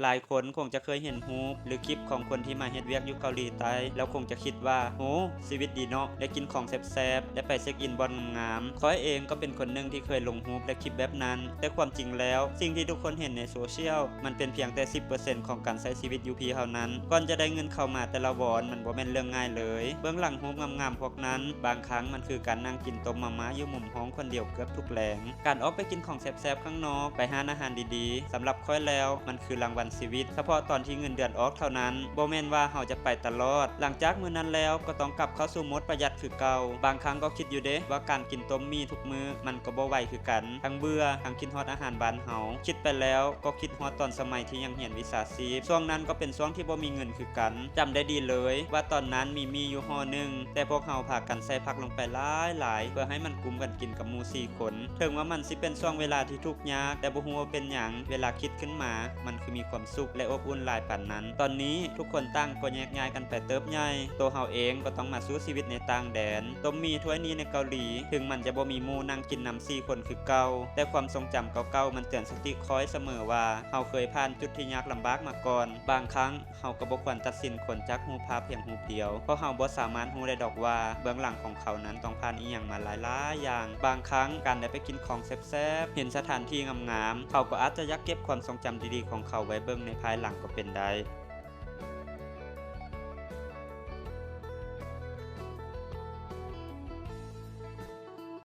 ຫຼາຍຄົນຄົງຈະເຄີຍເຫັນຮູບ ຫຼື ຄລິບຂອງຄົນທີ່ມາເຮັດວຽກຢູ່ເກົາຫຼີໃຕ້ ແລ້ວຄົງຈະຄິດວ່າ ໂອ້ ຊີວິດດີເນາະ ໄດ້ກິນຂອງແຊບໆ ໄດ້ໄປເຊັກອິນບ່ອນງາມໆ. ຂ້ອຍເອງກໍເປັນຄົນໜຶ່ງທີ່ເຄີຍລົງຮູບ ແລະ ຄລິບແບບນັ້ນ, ແຕ່ຄວາມຈິງແລ້ວ ສິ່ງທີ່ທຸກຄົນເຫັນໃນໂຊຊຽວ ມັນເປັນພຽງແຕ່ສິບເປີເຊັນຂອງການໃຊ້ຊີວິດຢູ່ພີ້ເທົ່ານັ້ນ. ກ່ອນຈະໄດ້ເງິນເຂົ້າມາແຕ່ລະວອນ ມັນບໍ່ແມ່ນເລື່ອງງ່າຍເລີຍ. ເບື້ອງຫຼັງຮູບງາມໆພວກນັ້ນ ບາງຄັ້ງມັນຄືການນັ່ງກິນຕົ້ມມາມ່າຢູ່ມຸມຫ້ອງຄົນດຽວເກືອບທຸກແລງ. ການອອກໄປກິນຂອງແຊບໆຂ້າງນອກ, ໄປຮ້ານອາຫານດີໆ, ສຳລັບຂ້ອຍແລ້ວ ມັນຄືລາງວັນຊີວິດ, ສະເພາະຕອນທີ່ເງິນເດືອນອອກເທົ່ານັ້ນ. ບໍ່ແມ່ນວ່າເຮົາຈະໄປຕະຫຼອດ, ຫຼັງຈາກມື້ນັ້ນແລ້ວກໍຕ້ອງກັບເຂົ້າສູ່ໂໝດປະຢັດຄືເກົ່າ. ບາງຄັ້ງກໍຄິດຢູ່ເດ້ວ່າການກິນຕົ້ມໝີ່ທຸກມື້ ມັນກໍບໍ່ໄຫວຄືກັນ, ທັງເບື່ອ ທັງຄິດຮອດອາຫານບ້ານເຮົາ. ຄິດໄປແລ້ວກໍຄິດຮອດຕອນສະໄໝທີ່ຍັງຮຽນວິຊາຊີບ, ຊ່ວງນັ້ນກໍເປັນຊ່ວງທີ່ບໍ່ມີເງິນຄືກັນ. ຈຳໄດ້ດີເລີຍວ່າຕອນນັ້ນມີໝີ່ຢູ່ຫໍ່ໜຶ່ງ, ແຕ່ພວກເຮົາພາກັນໃສ່ຜັກລົງໄປຫຼາຍໆ ເພື່ອໃຫ້ມັນກຸ້ມກັນກິນກັບໝູ່ສີ່ຄົນ. ເຖິງວ່າມັນຊິເປັນຊ່ວງເວລາທີ່ທຸກຍາກ, ແຕ່ບໍ່ຮູ້ວ່າເປັນຫຍັງ ເວລາຄິດຂຶ້ນມາ ມັນຄືມີຄວາມສຸກ ແລະ ອົບອຸ່ນຫຼາຍປານນັ້ນ. ຕອນນີ້ທຸກຄົນຕ່າງກໍແຍກຍ້າຍກັນໄປເຕີບໃຫຍ່, ໂຕເຮົາເອງກໍຕ້ອງມາສູ້ຊີວິດໃນຕ່າງແດນ. ຕົ້ມໝີ່ຖ້ວຍນີ້ໃນເກົາຫຼີ, ເຖິງມັນຈະບໍ່ມີໝູ່ນັ່ງກິນນຳສີ່ຄົນຄືເກົ່າ, ແຕ່ຄວາມຊົງຈຳເກົ່າໆມັນເຕືອນສະຕິຂ້ອຍສະເໝີວ່າ ເຮົາເຄີຍຜ່ານຈຸດທີ່ຍາກລຳບາກມາກ່ອນ. ບາງຄັ້ງ ເຮົາກໍບໍ່ຄວນຕັດສິນຄົນຈາກຮູບພາບພຽງຮູບດຽວ, ເພາະເຮົາບໍ່ສາມາດຮູ້ໄດ້ດອກວ່າເບື້ອງຫຼັງຂອງເຂົານັ້ນຕ້ອງຜ່ານອີ່ຫຍັງມາຫຼາຍໆຢ່າງ. ບາງຄັ້ງການໄດ້ໄປກິນຂອງແຊບໆ, ເຫັນສະຖານທີ່ງາມໆ, ເຂົາກໍອາດຈະຢາກເກັບຄວາມຊົງຈຳດີໆຂອງເຂົາໄວ້ເບິ່ງໃນພາຍຫຼັງກໍເປັນໄດ້.